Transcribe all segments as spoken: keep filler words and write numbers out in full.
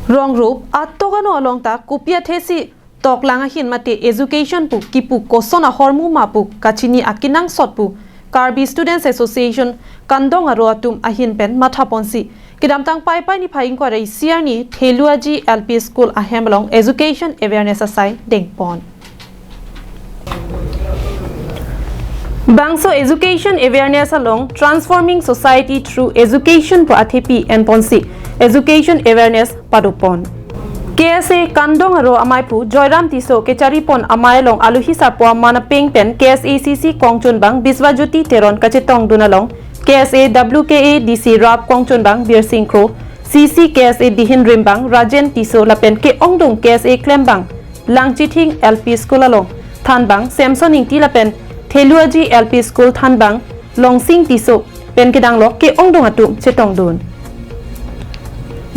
Rong rup atok ano along ta kopi athesi toklang ahin mate education pu kipu koson ahormu ma pu kachini akenangsot pu Karbi Students Association Kandong Aro atum ahin pen mathaponsi kedamtang Paipai niphai ingkoi ra isi arni Theluaji L P School ahem along education awareness asai dengpon. Bangso education awareness along Transforming Society Through Education pu athepi enponsi education awareness padopon. K S A Kandong Aro amei pu Joyram Tisso kecharipon amei along aluhi sarpo aman apeng pen K S A C C kongchunbang Biswajyoti Teron kachetongdun along K S A W K A D C rap kongchunbang Birsing Kro, C C K S A dihin rimbang Rajen Tisso lapen ke-ongdung K S A klembang Langchithing L P School along thanbang Samson Ingti lapen Theluaji L P School thanbang Longsing Tisso pen kedang lok ke-ongdung atum chetongdun.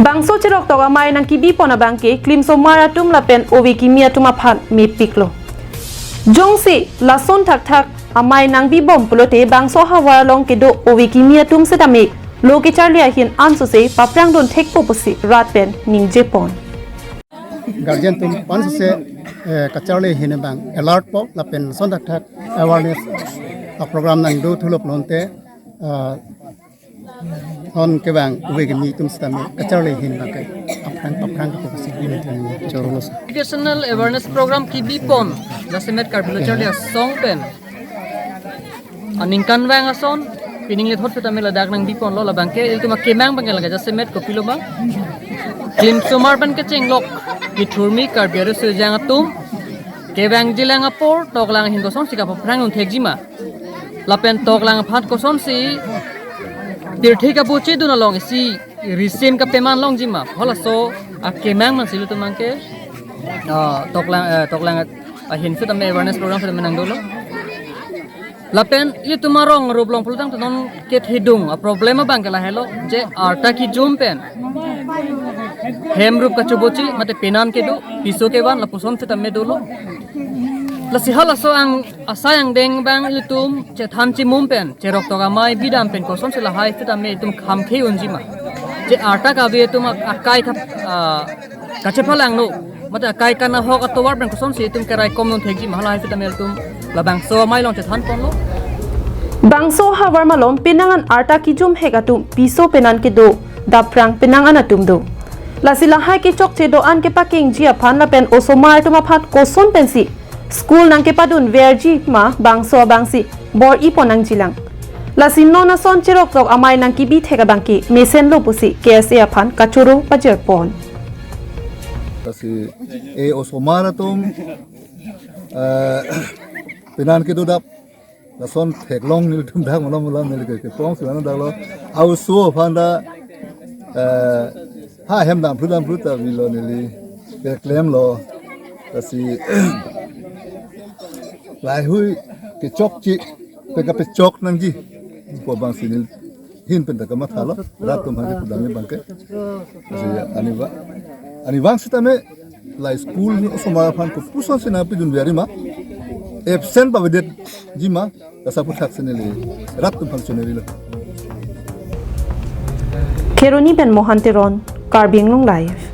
Bangso cheroktok amei nangkibipon abang ke klimsomar atum lapen ove kimi atum aphan mepiklo. Jongsi lason thakthak amei nangbibom pulote bangso ahavar along kedo ove kimi atum setame lo kecharli ahin ansose paprangdun thekpo pusi rat pen ningjepon. Guardian atum pansose, eh, kacharli ahin abang alert po lapen lason thakthak awareness a program nangdo thulo pulote, ah, non kevang ove kimi atum setame kacharli ahin abang ke aphrang paphrang kepo pusi ini chorolo. Educational awareness program kibipon jasemet Karbi Lo Charli Asong pen aningkanvang ason pining lethot setame ladak nangbiponlo. Labang ke ilitum akemang abang ke lake jasemet kopilo ma, klimsomar pen kechenglok kethurmi Karbi ariso ejang atum kevangjilang apor toklang ahin kosonsi kapaphrangdun thekji ma lapen toklang aphan kosonsi pirthe kabuchidun along isi risim kapeman longji ma, halaso akemang mansi ilitum abang ke, ah, toklang, eh, toklang ahin setame awareness program setame nangdolo. Lapen ilitum arong rup along pulotangte non kethedung a problem abang ke lahelo, je arta kijum pen hem rup kachobochi mate penan kedo, piso kevan lapuson setame dolo. Lasi halaso ang asai angdeng abang ilitum chethan chimum pen cheroktok amei bidam pen kosonsi lahai setame itum khamkhe unji ma, je arta kave atum ak-, akai kap, ah, kachepalangno mate akai kanahok atovar pen kosonsi itum keraikomdun thekji ma, halahai setame ilitum labangso amei along chethanponlo. Bangso ahavar malom penang an arta kijum hek atum piso penan kedo, daprang penang an atum do. Lasi lahai kechokche do-an kepakengji aphan lapen osomar atum aphan koson pensi school nangkepadunverji ma bangso abangsi bor-ipon nangjilang. Lasi non ason cheroktok amei nangkibi thek abang ke mesenlo pusi K S A aphan kachoro pajirpon. Lasi e osomar atum, eh, penan kedodap lason theklong nelitum dak malam malam neli ke kepong si mana dak lo. Au so aphan ta, eh, ha hem dam phlu dam phlu ta vilo neli keklemlo. Lasi laheihui kechokche pen kapechok nangji pu abangsi neli ahin pen ta kamathalo, rat atum aphan kepudamji abang ke. Lasi ani va-, ani vang setame la school ni osomar aphan kopusonsi nangpidunverji ma, absent pavedetji ma, lasi aputhaksi neli rat atum aphan chonerilo. Kheroni pen Mohan Teron, Karbi Anglong Live.